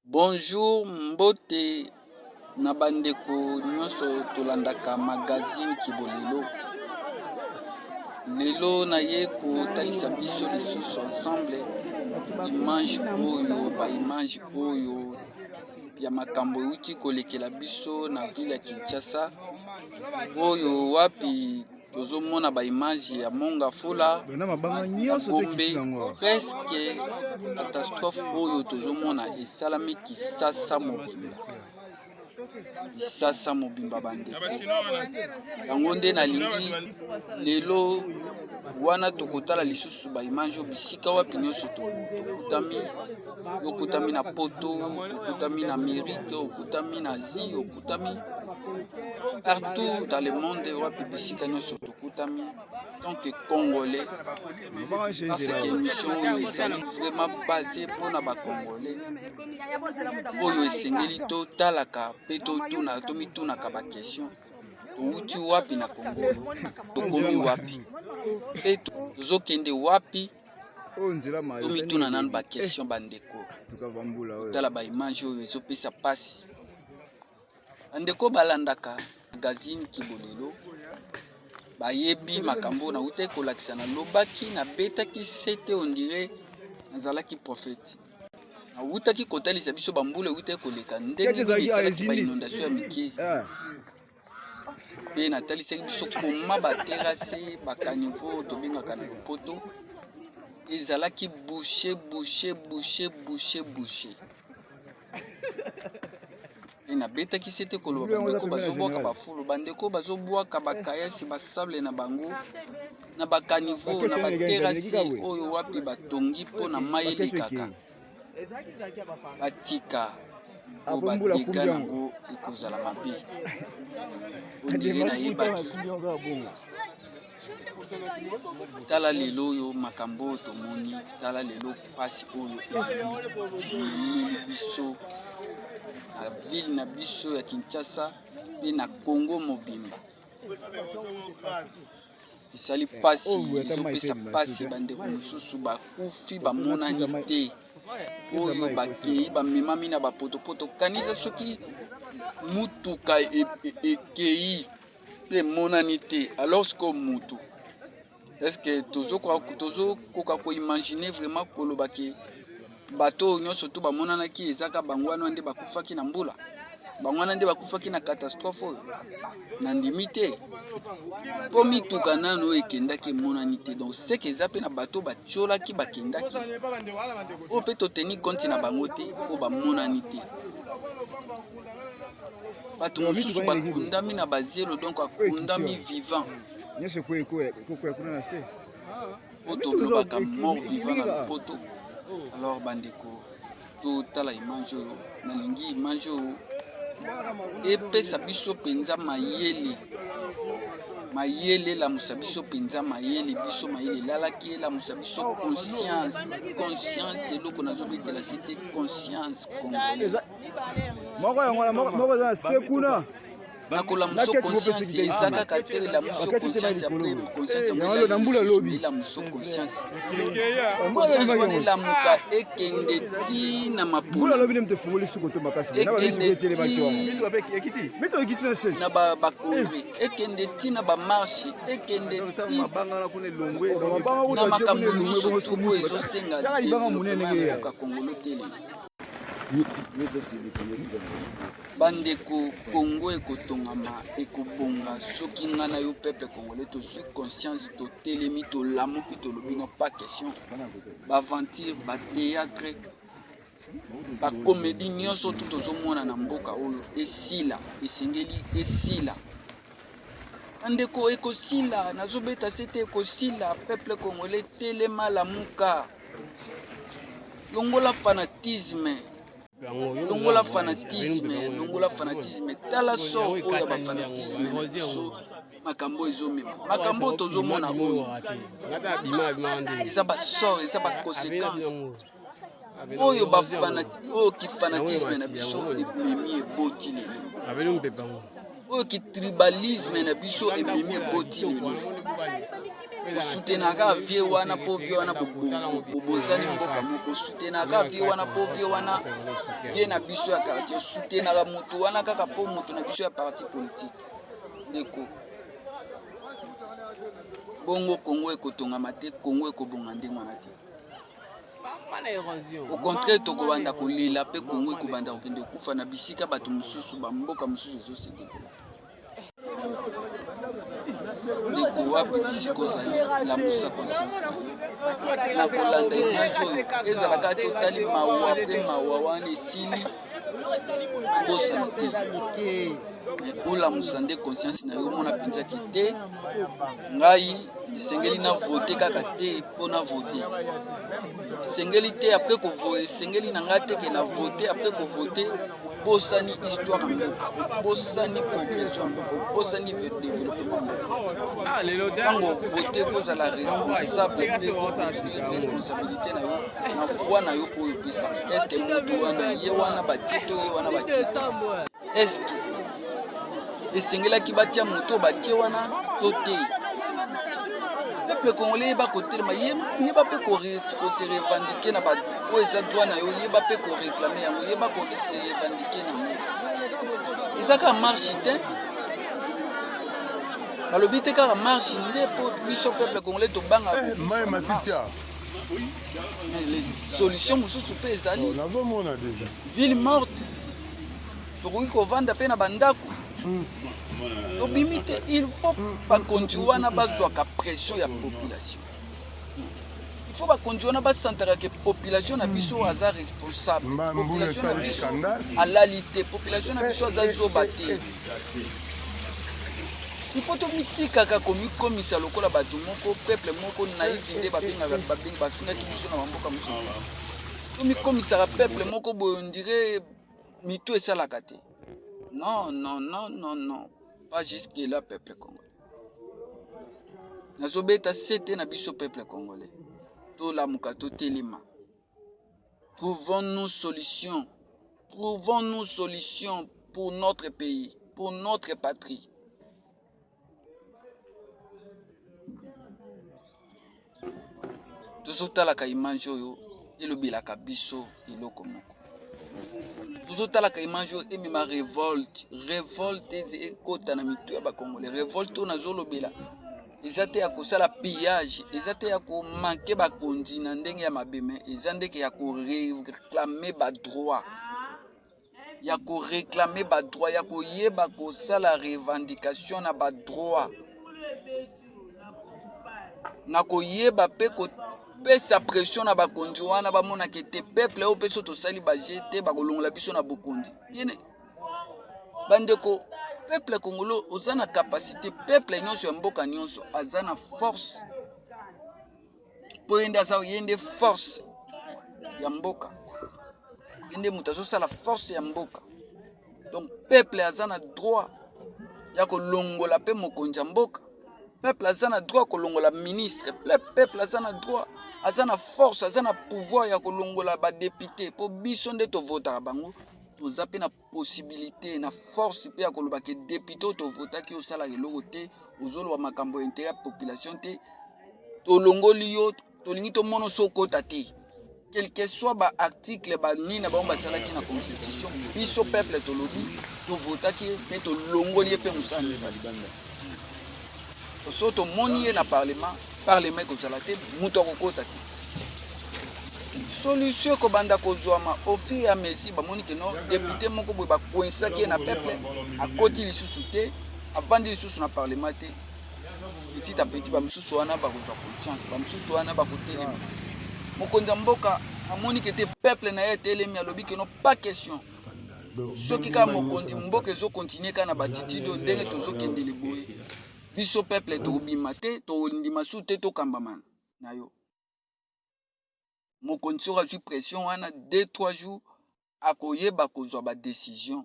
Bonjour mbote na bandeko nyonso tolandaka magazine Kibolelo. Lelo naye kotalisa biso lisusu ensemble image oyo ba image oyo ya makambo euti kolekela biso na ville ya Kinshasa oyo wapi tozomona ba image ya monga fula na mabanga nyonso to ekiti nango presque catastrophe oyo tozomona esalami kisasa mobimba kisasa mobimba bandeko yango nde nalingi lelo wana tokotala lisusu ba image oyo bisika wapi nyonso tokutami okutami na poto okutami na amerike okutami na asie okutami partout dans le monde wapi bisika nyonso tokutami tant que congolais parce que émission oyo ezali vraiment basé mpona bacongolais oyo esengeli totalaka mpe totuna tomitunaka baquestion towuti wapi na congo tokomi wapi mpe tozokende wapi tomituna nanu baquestion bandeko totala baimage oyo ezopesa mpasi Bandeko balandaka magazine Kibolelo bayebi makambo oyo nautaki kolakisa. Nalobaki, nabetaki sete on dirait nazalaki prophète. Nawutaki kotalisa biso bambula ewutaki koleka ndenge nini esalaki ba inondation ya mike eh. mpe natalisaki biso koma ba terrasse ba caniveau tobengaka na lopoto ezalaki bouche bouche bouche bouche bouche Pe nabetaki sete koloba bandeko bazobwaka bafulu, bandeko bazobwaka bakayasi basable na bango na bakanivo na baterase oyo wapi batongi mpo na mai elekaka, batika po badega nango ekozala mabe. Ondire nayebaki Tala lelo oyo makambo oyo tomoni, tala lelo mpasi oyo ememeli biso na ville na biso ya Kinshasa mpe na Congo mobimba. Esali mpasi, ezopesa mpasi, bandeko mosusu bakufi bamonani te, oyo bakei bamemami na bapotopoto. Kanisa soki mutuka ekei mpe emonani te alors sikoyo mutu est ce que tozokoka koimagine vraiment koloba ke bato oyo nyonso to bamonanaki ezaka bango wana nde bakufaki na mbula bango wana nde bakufaki na catastrophe oyo nandimi te mpo mituka nano oyo ekendaki emonani te donc seke eza mpe na bato batiolaki bakendaki oyo mpe toteni konti na bango te mpo bamonani te bato mosusu bakundami na bazelo donc akundami vivant nyonso ekoya kuna na se oyo tolobaka mort vivant na lopoto alors bandeko totala image oyo nalingi image oyo epesa biso mpenza mayele mayele elamusa biso mpenza mayele biso mayele elalaki elamusa biso conscience conscience eloko nazobetela sete conscience congolais moko yango wana moko eza na se kuna nakolamuso conscience eza kaka te elamuso conscience apres conscience yango na mbula lobi elamuso conscience conscience wana elamuka ekende ti na mapula lobi nde moto efungoli suko to makasi ekende ti mito ekiti na se na bakonzi ekende ti na bamarche ekende ti na makambo nyonso to oyo ezosenga te kongolo telema Bandeko Congo ekotongama ekobonga soki nga na yo peuple congolais tozui conscience totelemi tolamuki tolobi no pas question ba aventure ba theatre ba comedie nyonso tu tozomona na mboka oyo esila esengeli esila bandeko ekosila nazobeta sete ekosila peuple congolais telema lamuka Longola fanatisme. Longola fanatisme, longola fanatisme. Tala sort oyo ya ba fanatisme na biso makambo ezomema. Makambo oyo tozomona oyo eza ba sort, eza ba conséquences. Oyo ba oyo ki fanatisme na biso ememi eboti lelo. Oyo ki tribalisme na biso ememi eboti lelo. Osutenaka vie wana mpo vie wana bobosani mboka moko. Osutenaka vie wana mpo vie wana vie na biso ya quartier. Osutenaka moto wana kaka mpo moto na biso ya parti politique. Ndeko, bongo Kongo ekotongama te, Kongo ekobonga ndenge wana te. Au contraire, tokobanda kolela mpe Kongo ekobanda kokende kokufa na bisika bato mosusu, bamboka mosusu ezose développer. Ndeko, wapi bisika ozali, lamusa conscience na kolanda image oyo. Ezalaka totali mawa mpe mawa wana esili, bosana te, olamusa nde conscience na yo, omona mpenzaki te ngai esengeli na vote kaka te mpo na vote. Esengeli te après esengeli na ngai te ke na vote, après kovote obosani histoire ya mboka, obosani progression ya mboka, obosani développement. Ntango vote, kozala responsable mpe responsabilité na yo na voix na yo oyo opesa. Est-ce moto wana, ye wana batie to ye wana batie, est-ce esengelaki batia moto batie wana to te? Peuple congolais, yeba kotelema, yeba mpe kose revendiquer na oyo eza droit na yo, yeba mpe koréclamer yango, yeba kose revendiquer nango. Eza kaka marche te, balobi te kaka marche nde mpo biso peuple congolais tobanga. Mai matitia. Mais les solutions mosusu mpe ezali. Nazomona déjà. Ville morte, tokoki kovanda mpe na bandako, tobimi te. Il faut bakonzi wana bazwaka pression ya population. Il faut bakonzi wana basantaka ke population na biso aza responsable, population na biso alali te, population na biso aza zoba te. Il faut tomitikaka komikomisa lokola bato moko, peuple moko naïf nde babengaka, bafingaki biso na bamboka mosusu. Tomikomisaka peuple moko boye, on dirait mito esalaka te. Non, non, non, non, non, pas jusque là. Peuple congolais, nazobeta sete na biso peuple congolais, tolamuka, totelema. Trouvons-nous solution, trouvons-nous solution pour notre pays, pour notre patrie. Tozotalaka image oyo elobelaka biso eloko moko. Tozotalaka image oyo emema révolte. Révolte ekota na mitu ya bacongolais. Révolte oyo nazolobela eza te ya kosala pillage, eza te ya komanquer bakonzi na ndenge ya mabe, mais eza ndenge ya koréclamer badroit, ya koréclamer badroit, ya koyeba kosala revendication na badroit, na koyeba mpe kopesa pression na bakonzi wana bamonaka ete peuple oyo mpe so tosali baje te, bakolongola biso na bokonzi. Yene bandeko, peuple congolais oza na capacité. Peuple nyonso ya mboka nyonso aza na force, mpo ye nde aza, ye nde force ya mboka, ye nde moto azosala force ya mboka. Donc peuple aza na droit ya kolongola mpe mokonzi ya mboka. Peuple aza na droit kolongola ministre. Peuple aza na droit, aza na force, aza na pouvoir ya kolongola badéputé, mpo biso nde tovotaka bango. Toza mpe na possibilité, na force mpe ya koloba ke député oyo tovotaki, osalaka eloko te, ozoloba makambo ya intérêt ya population te, tolongoli yo, tolingi tomona oso okota te. Quel que soit baarticle banini na bango basalaki na constitution, biso peuple tolobi, tovotaki ye mpe tolongoli ye mpe mosala nde so tomoni ye na parlement, parlement ekozala te, moto akokota te. Solution ekobanda kozwama au fur et à mesure. Bamoni ke no député moko boye bakoinsaki ye na peuple, akoti lisusu te, avandi lisusu na parlement te. Petit à petit, bamosusu wana bakozwa conscience, bamosusu wana bakotelema. Mokonzi ya mboka amoni ke te peuple na ye etelemi, alobi ke no, pas question. Soki kaka mokonzi mboka ezocontinuer kaka na batitude oyo ndenge tozokendele boye, biso peuple tokobima te, tokondima su te tokambama na yo. Mokonzi soki azwi pression wana 2 3 jours, akoyeba kozwa badécision.